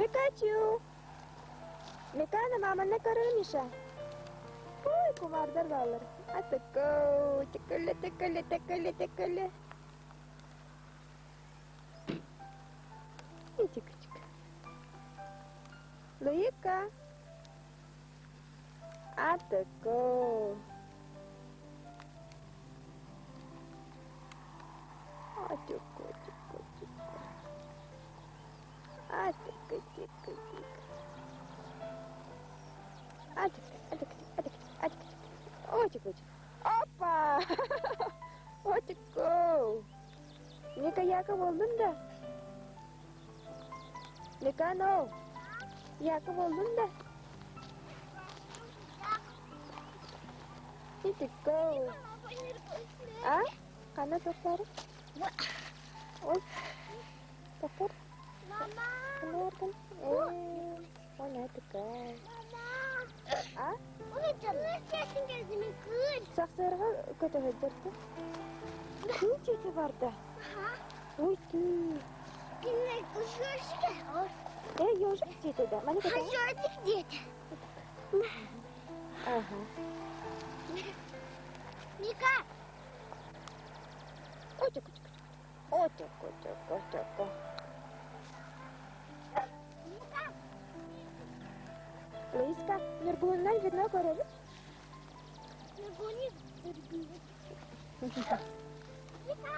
Микачу! Микана маманы көрөр Миша. Ой, кумаардар бааллар. Атыккоо, тиккөлө, тиккөлө, тиккөлө, тиккөлө. Итик-итик. Луика. Атыккоо. Атыкко, атыкко, атыкко. Атыкка, тикка, тикка. Атыкка, атыкка, атыкка, атыкка. Отик, отик. Опа! Отикко! Ника Яков болдун да? Никано! Яков болдун да? Итикко! А? Ханна тохтары? Ой, тохтор. Мама! Ханна Э, она такая. Мама! А? Кыл кыл. Сахсырга көтөһөддөртө. Кыл чети барда. Ой, ты. Э, ежик дети да. Мани көтө. Хажотик дети. Ага. Мика! Отик, отик, отик, отик, отик. Мика! Луиска, Нургуннан видно көрөбүт. Нургуни Мика! Мика!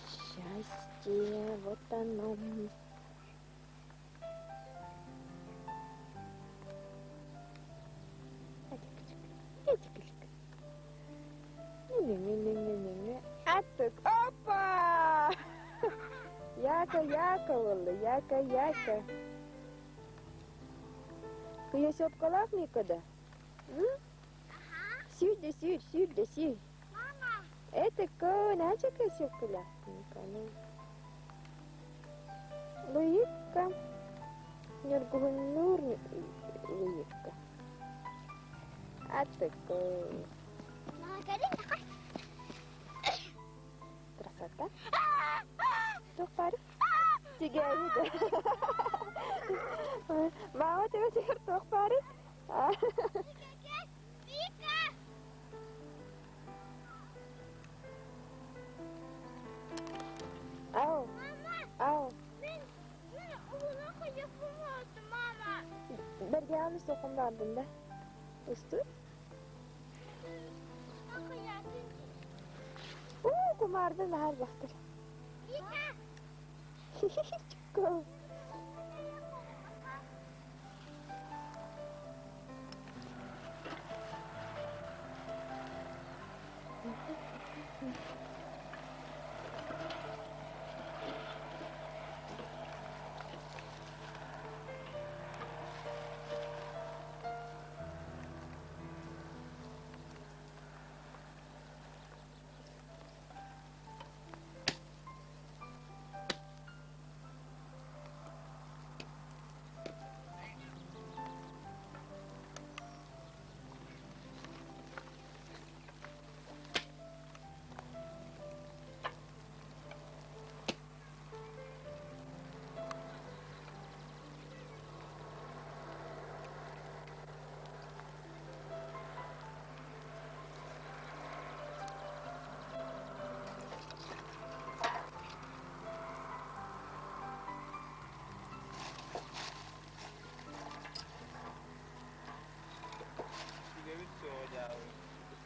Счастье, вот оно. Не-не-не-не-не-не. Аттык. Опа! Яка, яка oldu. Яка, яка. Кыйосопкалаах Микада? Ага. Сүүрдэ, сүүр, сүүрдэ, сүүр. Мама! Это нача кыйосопкалаах Миканы. Луикка. Ньургуһуннуур Луикка. Аттык. Мама, көрүн тақа. Красота. Туох баар? Тигээйи да. Мама төбөтүгэр туох баарый? Мика! Ау, Мама! ау. Мен, мен угуна хожоппум мама. Бэргээн устуоххун баҕардым да. Устуу? Уу, кумаардан аһар бахтар. Мика! Чукку.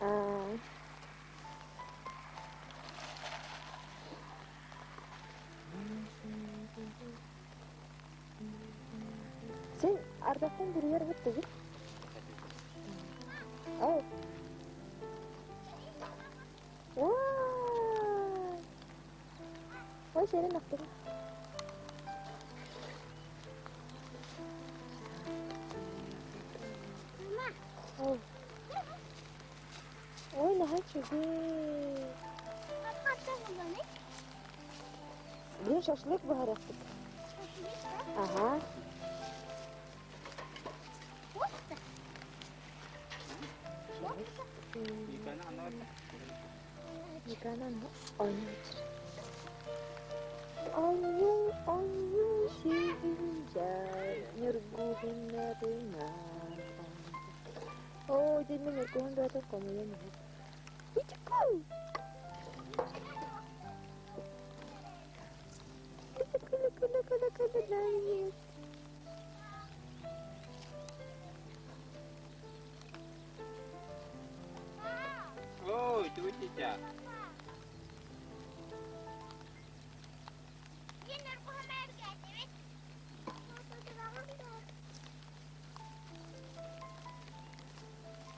Аа. Сен ардахтан бүрүйэр бүттүгүт? Ау. Уай! Ой, сэрин охтугун. Мама! Ау. Ой, наһаа үчүгэй. Бүгүн шашлык буһарыахпыт. Аха. Миканан оонньуу Оонньуу, оонньуу сылдьар ньургуһуннарынан Оо, дьэ мин ньургуһун бөҕөтүн хомуйан иһэр. Ичикул! Ой, тугутича.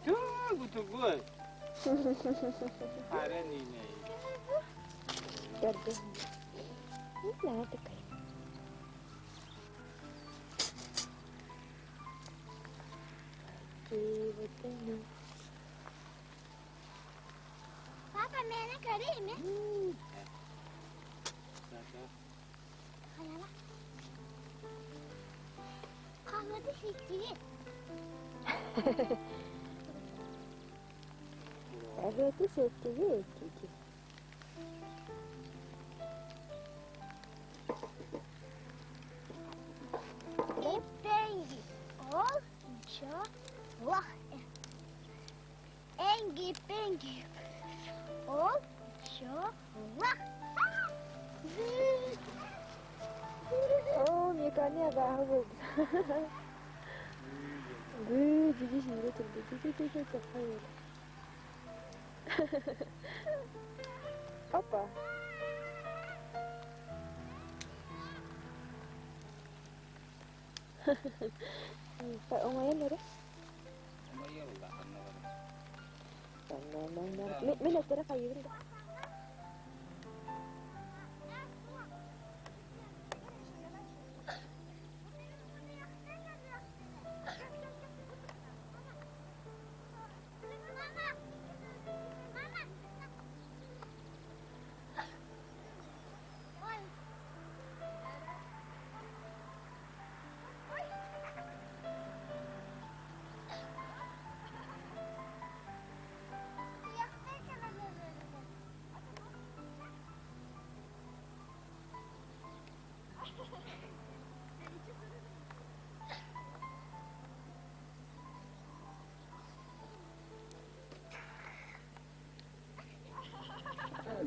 Тугу тугу. Арен ине. Көрдüm. Не такая. Папа, мені Кариме. Хайала. Қалмады ситтиге. Эбэти сеттиги эккики. Эппенги. Ол чо лох. Энги пенги. Ол чо лох. Оо, Миканы абааһы буолбут. Быы, дьиги сиирэ турбут. Ити Опа. Оҥойон эрэ. Мин эттере хайыыбын да.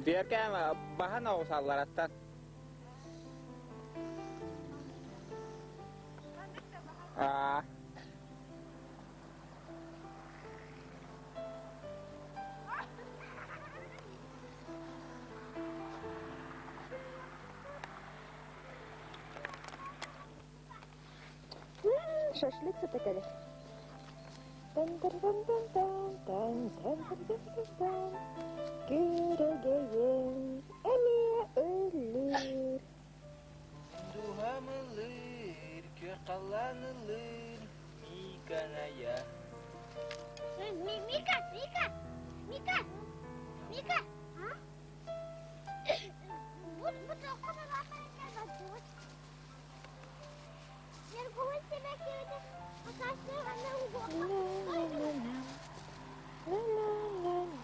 Биэркэм баһан оҕусаллараттан. Аа. Шашлык сытыкали. Тан-тан-тан-тан-тан, тан-тан-тан-тан. Күрэгейин эмиэ ыллыыр. Дууһам ыллыыр, күөх халлаан ыллыыр, Миканая. Мика, Мика, Мика, Мика. Бу бу На-на-на-на. На-на-на-на.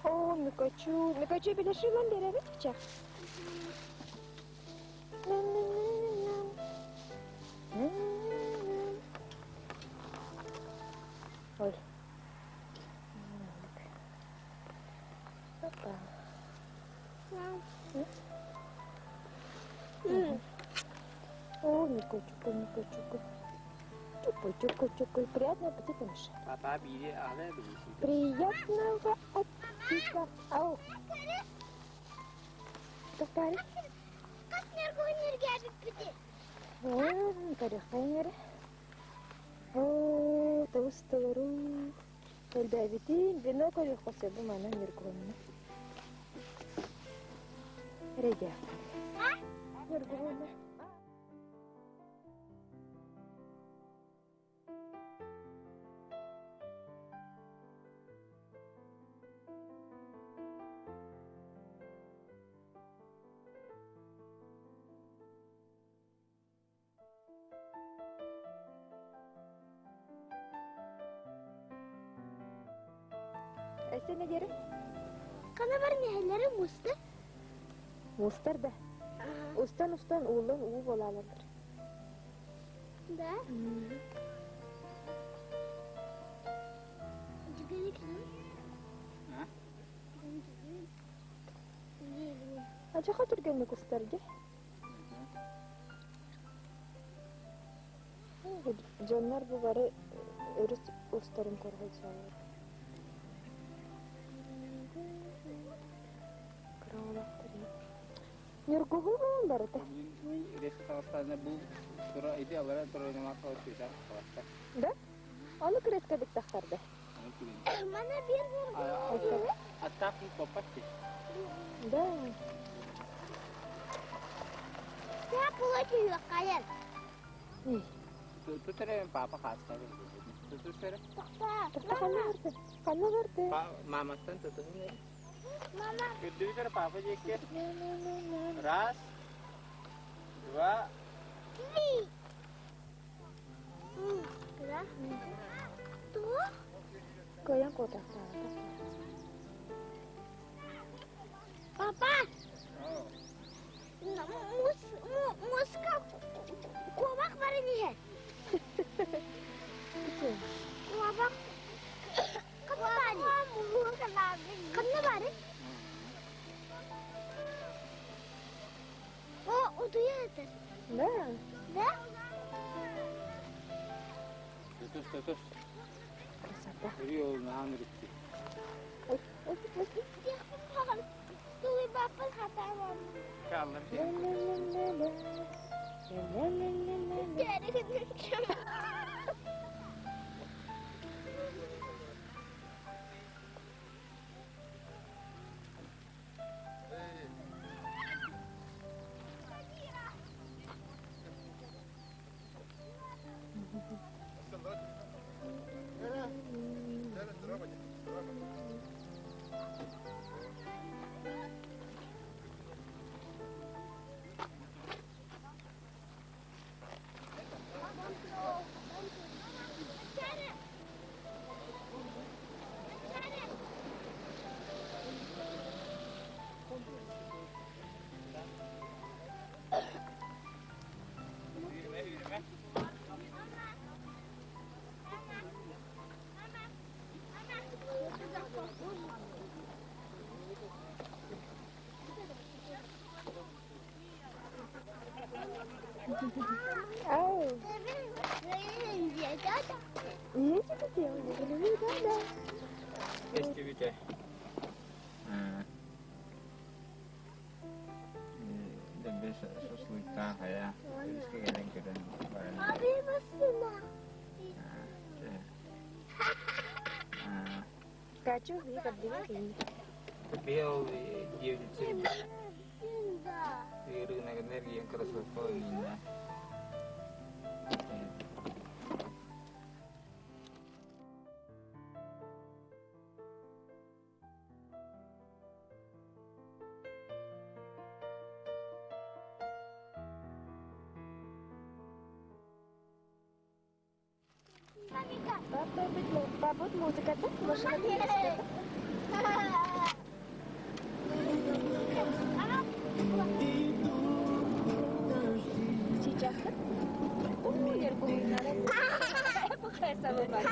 О, Микачу, Микачу билешигон беребит чах. На-на-на-на-на. На-на-на. Ой. Опа. О, Микачука, Микачука. Чуку, чуку, чуку. Приятного аппетита, Миша. Папа бири ала билиси. Приятного аппетита. Ау. Топари. Көрөххайнер. Оо, тоҕус толору. Элбээбитин, вино көрүөххэ сөп бу манан ньургуһунна. Эрэйдээхтэр. Ньургуһунна. Өссө не дерин? Хана бар нэһэллэри мустар. Мустар да. Устан-устан ууллан уу буолаалалар. Да? Ачаха түргэнник устар дии. Дьоннор бу бары өрүс устарын көрө сылдьаллар. Ньургуһун барыта. Да? Ону күрэскэ биттахтарда. Мана биир Да. Папа Тоқта ханна барды? Ханна барды? Маматтан тутуһун. Көрдүгүтэр папа диэки. Раз, два, три. Туох? Кыайан куотахтаабата. Папа! Муска куобах баран иһэр. Куобах ханна бары? О, утуйа сытар. Да. Да? Тутус, тутус. Красота. Рио наан ритти. Ой, ой, ой. Kaldım. Ла-ла-ла-ла-ла. Ла-ла-ла-ла-ла. Yürüme, yürüme. Ау. Да, да. Эстибите. Дэбэ шашлыктаах хайа өрүскэ кэлэн көрөн баран Качу, и кабдина. Бел диэбитсир рынок энергии красота Папа, вот музыка, да? Машина Сейчас. О, Ньургуһуннара. Бу красава бар.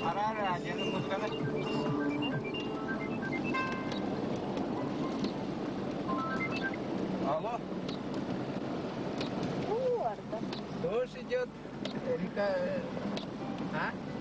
Арара, дьэни музыканы. Алло. Уорда. Дождь идет. Река. А?